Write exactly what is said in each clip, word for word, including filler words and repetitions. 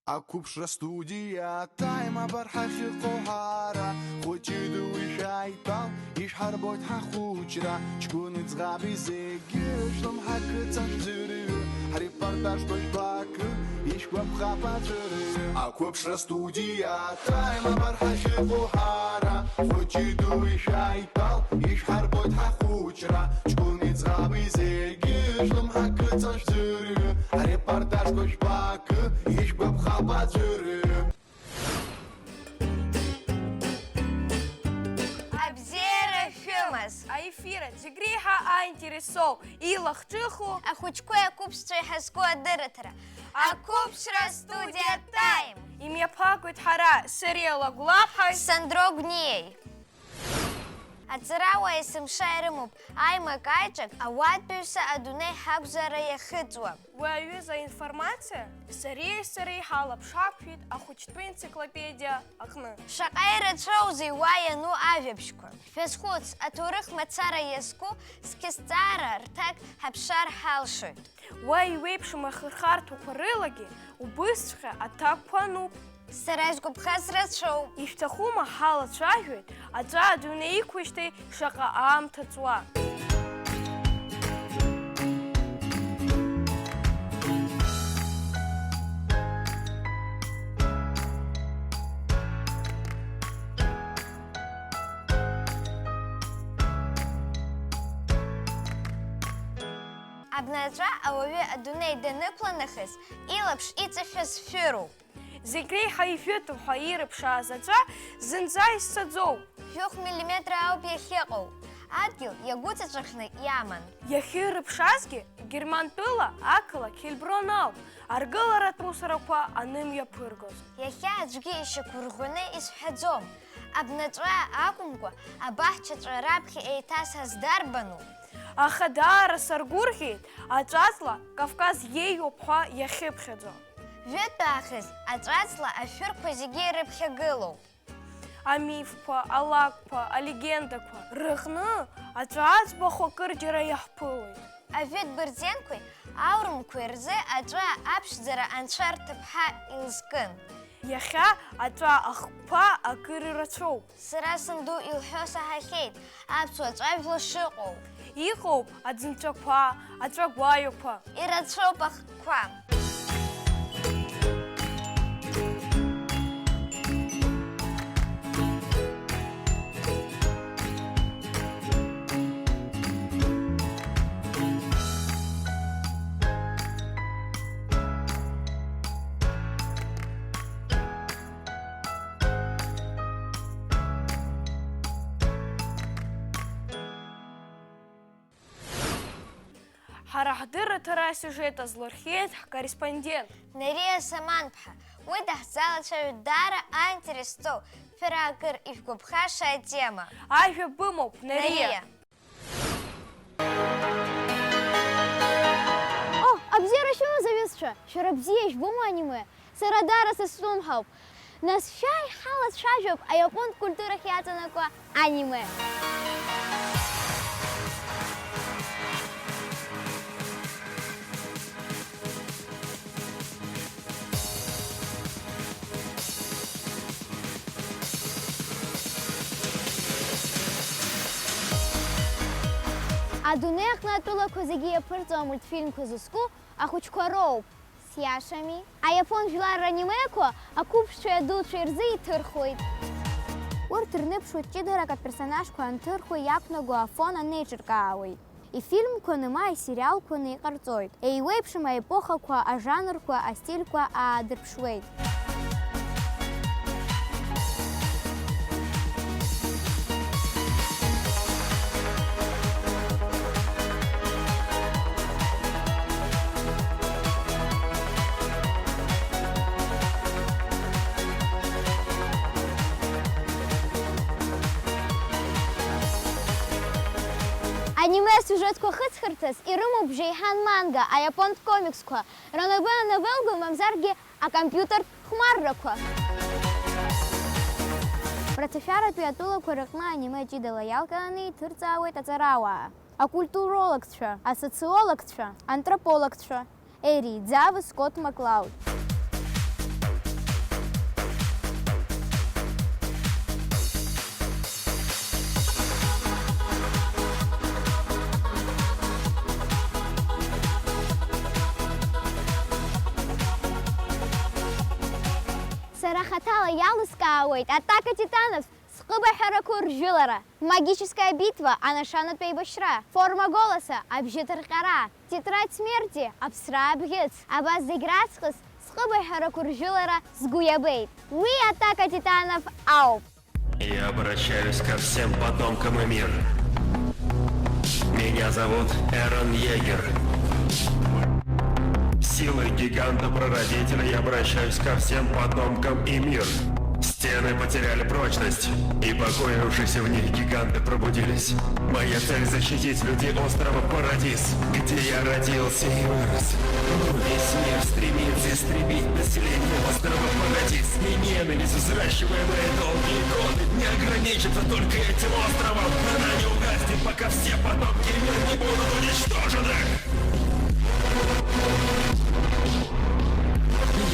Ақәыԥшра студиа Time абар ҳахьыҟоу ҳара, хәыҷи дуи шәааидтәал, ишәҳарбоит ҳахәыҷра, ҷкәыни ӡӷаби зегьы шәлымҳа кыҵа шәӡырҩы, ҳрепортажқәа жәбакы, ишәгәаԥхап аӡәырҩы. Ақәыԥшра студиа Time абар ҳахьыҟоу ҳара, хәыҷи дуи шәааидтәал, ишәҳарбоит ҳахәыҷра, ҷкәыни ӡӷаби зегьы шәлымҳа кыҵа шәӡырҩы, ҳрепортажқәа жәбакы, ишәгәаԥхап аӡәырҩы. Абзиара шәымаз! Аефир аҿы зегь реиҳа аинтересоу, илахҿыху, ахәыҷқәеи ақәыԥшцәеи ҳазку адырраҭара. Ақәыԥшра студиа Time! Имҩаԥаагоит ҳара, Сариа Лагәлаԥҳаи Сандро Гәниеи. Аҵарауаа есымша ирымоуп аимак-аиҿак, ауаатәыҩса адунеи ҳақәзаара иахыҵуа. Уи аҩыза аинформациа Сариеи сареи ҳалаԥш-аақәшәеит ахәыҷтәы енциклопедиа аҟны. Шаҟа ирацәоузеи уа иану ажәабжьқәа! Шәазхәыц, аҭоурых мацара иазку зқьызҵаара рҭак ҳаԥшаар ҳалшоит. Уа иуеиԥшым ахырхарҭақәа рылагьы убысҵәҟьа аҭакқәа ануп. Сара изгәаԥхаз рацәоуп. Ишәҭахума, ҳалацәажәоит аҵәа адунеи иқәижьҭеи шаҟа аамҭа ҵуа. Абнаҵәа ауаҩы адунеи данықәла нахыс, илаԥш иҵашәаз шәыруп. Зегь реиҳа ижәытәу ҳәа ирыԥшааз аҵәа зынӡа изцаӡоу. Жәохә миллиметр ауп иахьыҟоу. Адгьыл иагәыҵаҵәахны иаман. Иахьырыԥшаазгьы Германтәыла ақалақь Хельброн ауп, аргыларатә усурақәа анымҩаԥыргоз. Иахьа аӡәгьы ишьақәырӷәӷәаны исҳәаӡом. Абнаҵәа акәымкәа, абаҳчаҵәҟьа раԥхьа еиҭасҳаз дарбану? Аха даара саргәырӷьеит аҵәаҵла Кавказ иеиуоуп ҳәа иахьыԥхьаӡо. Жәытә аахыс аҵәаҵла ашәырқәа зегьы ирыԥхьагылоуп. Амифқәа, алакәқәа, алегендақәа рыҟны аҵәа аӡбахә акырџьара иаҳԥылоит. Ажәытә бырзенқәеи аурымқәеи рзы аҵәа аԥшӡара анцәа рҭыԥҳа илзкын. Иахьа аҵәа ахкқәа акыр ирацәоуп. Сара санду илҳәо саҳахьеит аԥсуа ҵәажәла шыҟоу. Иҟоуп аӡынҵәақәа, аҵәагәаҩақәа. Ирацәоуп ахкқәа. Ҳара ҳдырраҭара асиужет азлырхиеит ҳкорреспондент Нериа Саманԥҳа. Уи даҳзалацәажәоит даара аинтерес зҵоу, шәара акыр ишәгәаԥхаша атема. Ажәа бымоуп, Нериа. Нериа. О, абзиара шәымаз, аҩызцәа! Шәара бзиа ижәбома аниме? Сара даара сызҿлымҳауп. Нас шәааи ҳалацәажәап аиапонтә культурахь иаҵанакуа аниме. Адунеи аҟны атәылақәа зегьы иаԥырҵо амультфильмқәа зызку ахәыҷқәа роуп. Сиашами? Аиапон жәлар ранемеқәа ақәыԥшцәеи адуцәеи рзы иҭырхуеит. Урҭ рныԥшуеит ҷыдарак аперсонажқәа анҭырхуа иақәнаго афон анеиҿыркаауеит. Ифильмқәаны ма исериалқәаны иҟарҵоит. Еиуеиԥшым аепохақәа, ажанрқәа, астильқәа аадырԥшуеит. Аниме асиужетқәа хыҵхырҭас ирымоуп бжеиҳан манга, аиапонтә комиксқәа, ранобэ-, ановеллқәа, мамзаргьы акомпиутертә хәмаррақәа. Рацәашәаратәи атәылақәа рыҟны аниме ҷыдала иалкааны иҭырҵаауеит аҵарауаа, акультурологцәа, асоциологцәа, антропологцәа. Ери Дзава, Скотт Маклауд. Ҳара хаҭала иалыскаауеит Атака титанов, Зҟыбаҳәарақәоу ржәылара, Магическая битва, Анашанатә еибашьра, Форма голоса, Абжьы ҭырҟьара, Тетрадь смерти, Аԥсра абӷьыц, абас зегь раҵкыс Зҟыбаҳәарақәоу ржәылара згәы иабеит. Уи Атака титанов ауп. Я обращаюсь ко всем потомкам Эмир. Меня зовут Эрон Йегер. Силой гиганта-прародителя я обращаюсь ко всем потомкам Эмир. Стены потеряли прочность, и покоившиеся в них гиганты пробудились. Моя цель — защитить людей острова Парадис, где я родился и вырос. Но весь мир стремится истребить население острова Парадис. И ненависть, взращиваемая долгие годы, не ограничится только этим островом. Она не угаснет, пока все потомки Эмир не будут уничтожены.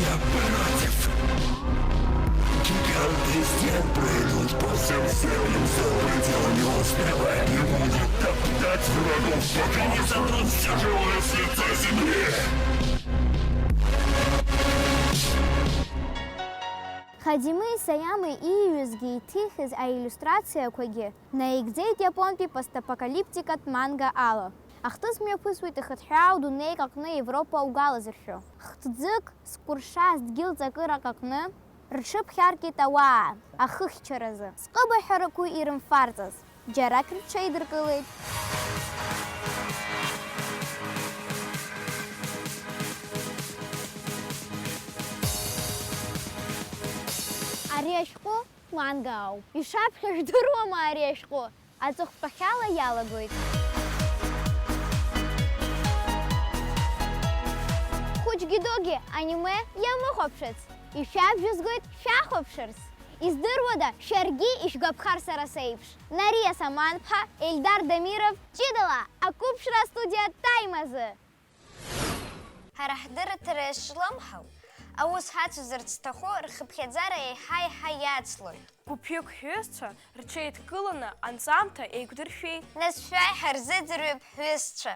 Я против. Гиганты стен пройдут по всем землям за пределами острова и будут топтать врагов, пока не сотрут все живое с лица земли. Хадимеи Саиамеи ииҩызгьы иҭихыз аиллиустрациақәагьы наигӡеит иапонтәи постапокалиптикатә манга ала. Ахҭыс мҩаԥысуеит ихыҭҳәаау дунеик аҟны Европа аугәалазыршәо. Хҭӡык зкәырша здгьыл ҵакыраҟ аҟны рҽыԥхьаркит ауаа ахыхьчаразы. Зҟыбаҳәарақәоу ирымфарҵаз џьарак рҽеидыркылеит. Ари ашәҟәы манга ауп. Ишаԥхьа жәдыруама ари ашәҟәы? Аҵыхәтәахьала иалагоит. Хәыҷгьы дугьы аниме иамыхәаԥшыц, ишәабжьызгоит шәахәаԥшырц. Издыруада, шәаргьы ишәгәаԥхар сара сеиԥш? Нариа Саманԥҳа, Ельдар Дамиров, ҷыдала ақәыԥшра астудиа Таймазы. Ҳара ҳдырраҭара иазҿлымҳау, аус ҳацәазарц зҭаху рхыԥхьаӡара еиҳа-еиҳа иацлоит. Гәыԥҩык ҳҩызцәа рҽеидкыланы анҵамҭа еиқәдыршәеит. Нас шәааи ҳарзыӡырҩып, ҳҩызцәа!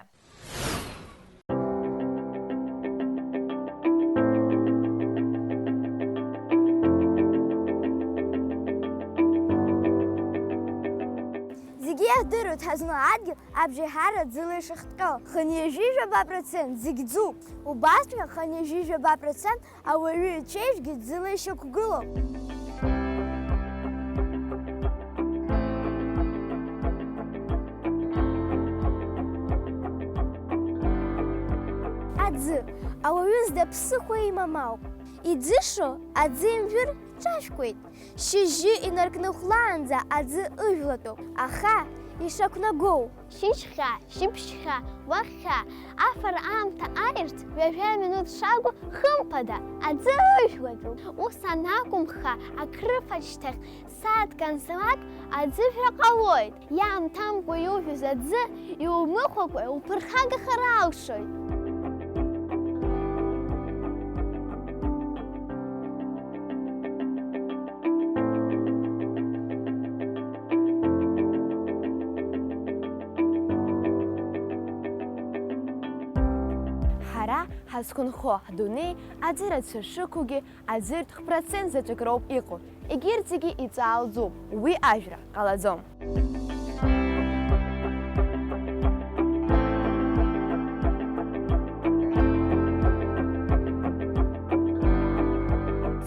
Зегьы иаҳдыруеит ҳазну адгьыл абжеиҳара ӡыла ишыхҭҟьо, хынҩажәижәаба процент зегь ӡуп, убасҵәҟьа хынҩажәижәаба процент ауаҩы ичеиџьгьы ӡыла ишьақәгылоуп. Аӡы, ауаҩы зда ԥсыхәа имам ауп. Иӡышо аӡы имжәыр ҿажәкуеит. Шьыжьы инаркны хәлаанӡа аӡы ыжәлатәуп, аха ишақәнагоу. Шьыжьхьа, шьыбжьхьа, уаххьа, афара аамҭа аирц ҩажәа минуҭ шакәу, хымԥада, аӡы ыжәлатәуп. Ус анакәымха, акрыфа шьҭахь сааҭк анҵлак аӡыжәра ҟалоит. Иаамҭамкәа иужәыз аӡы иумыхәакәа иуԥырхагахар алшоит. Ҳара ҳазқәынхо ҳдунеи аӡы рацәа шықәугьы, аӡыртә хә процент заҵәык роуп иҟоу, егьырҭ зегьы иҵаалӡуп, уи ажәра ҟалаӡом.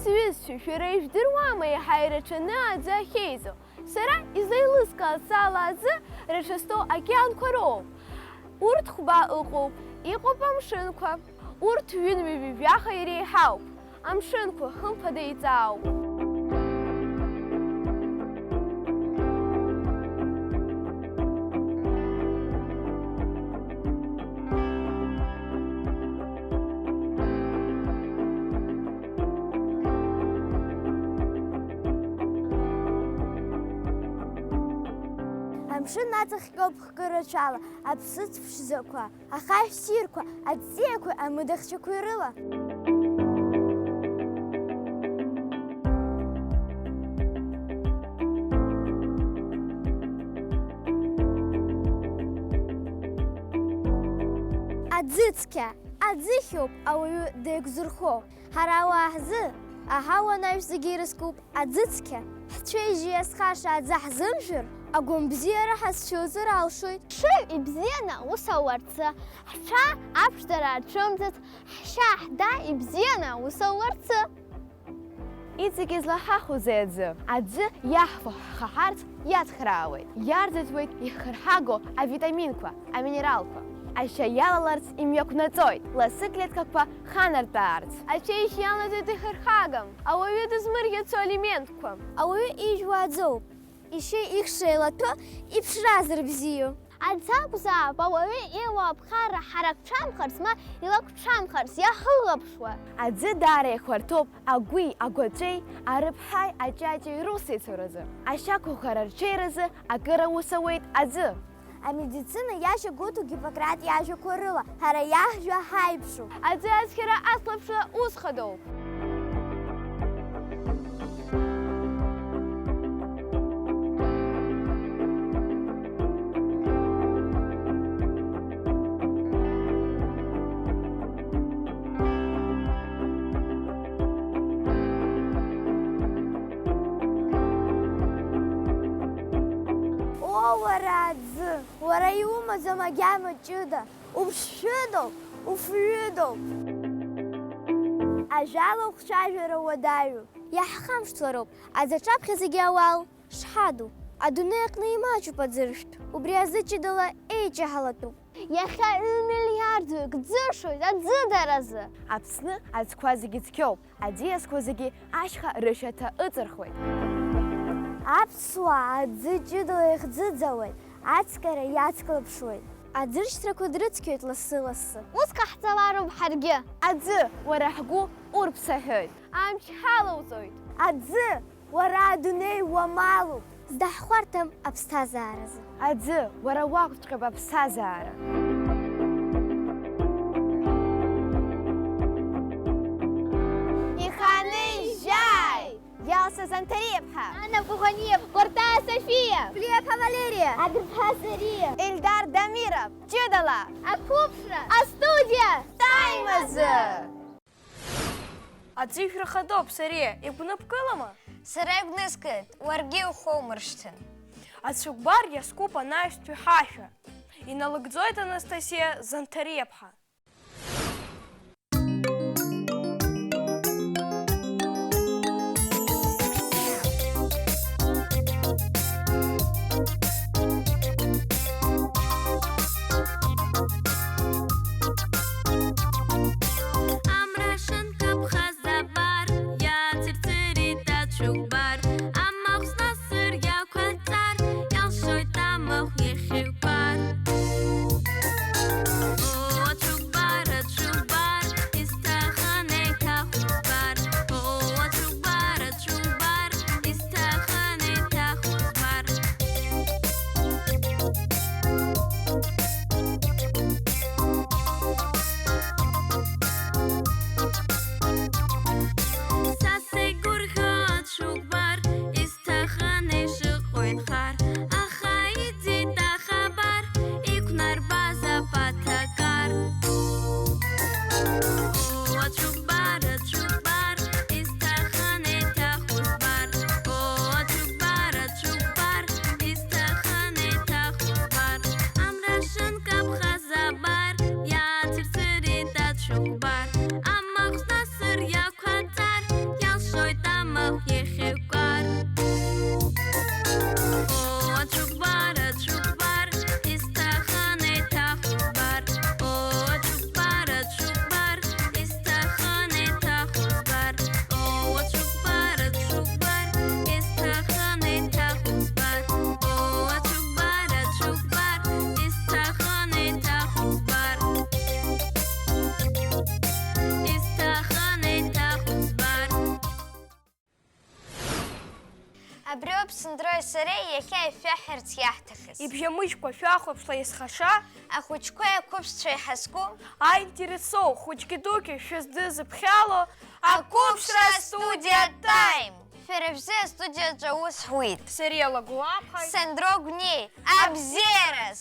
Сҩызцәа, шәара ижәдыруама иаҳа ирацәаны аӡы ахьеизо? Сара излеилыскааз ала аӡы рацәа зҭоу океанқәа роуп. Урҭ хәба ыҟоуп, иҟоуп амшынқәа. Урҭ ҩынҩажәи жәаха иреиҳауп. Амшынқәа хымԥада иҵаауп. Амшын аҵахьтәоуп хкы рацәала аԥсыӡ ԥшӡақәа, ахаҳә ссирқәа, аҵиақәеи амыдахьчақәеи рыла. Аӡыцқьа, аӡыхьоуп ауаҩы деиқәзырхо. Ҳара ауаа ҳзы Аҳауа анаҩс зегьы ирызкуп аӡы цқьа. Ҳцәеижь иазхаша аӡы ҳзымжәыр, агәамбзиара ҳазцәылҵыр алшоит. Ҳшыҩ ибзианы аус ауа рзы, ҳцәа аԥшӡара рцәымӡац, ҳшьа-ҳда ибзианы аус ауа рзы. Иҵегь излаҳахәозеи аӡы? Аӡы иаҳфо ҳхаҳарц иацхраауеит. Иарӡытәуеит ихырҳаго авитаминқәа, аминералқәа. Ашьа иалаларц имҩақәнаҵоит, лассы клеткақәа ханартәаарц. Ацәеижь иалаӡоит ихырхагам, ауаҩы дызмырӷьацо алиментқәа. Ауаҩы ижәуа аӡоуп, ишьеи ихши еилаҭәо, иԥшра зырбзиоу. Аӡы акәзаап ауаҩы иуа аԥхарра ҳарак ҽамхарц, ма илакә ҽамхарц иахылаԥшуа. Аӡы даара ихәарҭоуп агәи агәаҵәеи, арыԥҳаи аҷаҷеи русеицуразы, ашьақәыӷәӷәара рҽеиразы акыр аус ауеит аӡы. Амедицина иашьа гәыҭу Гиппократ иажәақәа рыла, ҳара иаҳжәа ҳаиԥшу. Аӡы ацқьара аслаԥшра ус хадоуп. О, уара аӡы! Уара иумаӡам агьама ҷыда, уԥшшәыдоуп, уфҩыдоуп. Ажәала ухцәажәара уадаҩуп. Иаҳхамышҭлароуп, аӡы аҿаԥхьа зегьы ауал шҳаду. Адунеи аҟны имаҷуп аӡыршәтә, убри азы ҷыдала еиҷаҳалатәуп. Иахьа ҩ-миллиардҩык ӡыршоит аӡыдаразы. Аԥсны аӡқәа зегьы цқьоуп. Аӡиасқәа зегьы ашьха рышәаҭа ыҵырхуеит. Аԥсуаа аӡы ҷыдала ихӡыӡауеит, ацқьара иацклаԥшуеит. Аӡыршьҭрақәа дрыцқьоит лассы-лассы. Ус ҟаҳҵалароуп ҳаргьы. Аӡы, уара ҳгәы урԥсаҳәоит. Амч ҳалауҵоит. Аӡы, уара адунеи уамалуп. Зда ҳхәарҭам аԥсҭазааразы. Аӡы, уара уакәҵәҟьоуп аԥсҭазаара. Иханы ижьааит! Иалса Занҭариаԥҳа! Ана Куханиа! Кәартаа Софиа! Плиаԥҳа Валериа! Адырԥҳа Зариа! Ельдар Дамиров! Ҷыдала! Ақәыԥшра! Астудиа! Time азы! Аӡыжәра хадоуп, Сариа, игәныԥкылама? Сара игәныскылеит, уаргьы иухоумыршҭын. Ацәыкәбар иазкуп анаҩстәи ҳашәа. Иналыгӡоит Анастасиа Занҭариаԥҳа. Амра шынкаԥхаз абар, иацырҵырит ацәыкәбар, амахә снасыр иақәаҵар, иалшоит амахә иахьыкәар. О, ацәыкәбар, ацәыкәбар, исҭахын еиҭах узбар. О, ацәыкәбар, ацәыкәбар, исҭахын еиҭах узбар. Са сеигәырӷьо ацәыкәбар, исҭахын ишыҟоу инхар, аха иӡит ахабар, иқәнарбаз аԥаҭакар. О, ацәыкәбар, ацәыкәбар, исҭахын еиҭах узбар. О, ацәыкәбар, ацәыкәбар, исҭахын еиҭах узбар. Амра шынкаԥхаз абар, иаацырцырит ацәыкәбар. Амахә снасыр иақәаҵар, иалшоит амахә иахьыкәар. О, ацәыкәбар, ацәыкәбар, исҭахын еиҭах узбар. О, ацәыкәбар, ацәыкәбар, исҭахын еиҭах узбар. О, ацәыкәбар, ацәыкәбар, исҭахын еиҭах узбар. О, ацәыкәбар, ацәыкәбар, исҭахын еиҭах узбар. Исҭахын еиҭах узбар. Абриоуп Сандрои сареи иахьа ишәаҳҳәарц иаҳҭахыз. Ибжьамыжькәа шәахәаԥшла исхаша. Ахәыҷқәеи ақәыԥшцәеи ҳазку. Аинтересоу, хәыҷгьы дугьы шәыздызыԥхьало. Ақәыԥшра студиа Time! Шәара шәзы астудиаҿы аус ҳуит. Сариа Лагәлаԥҳаи. Сандро Гәниеи. Абзиараз!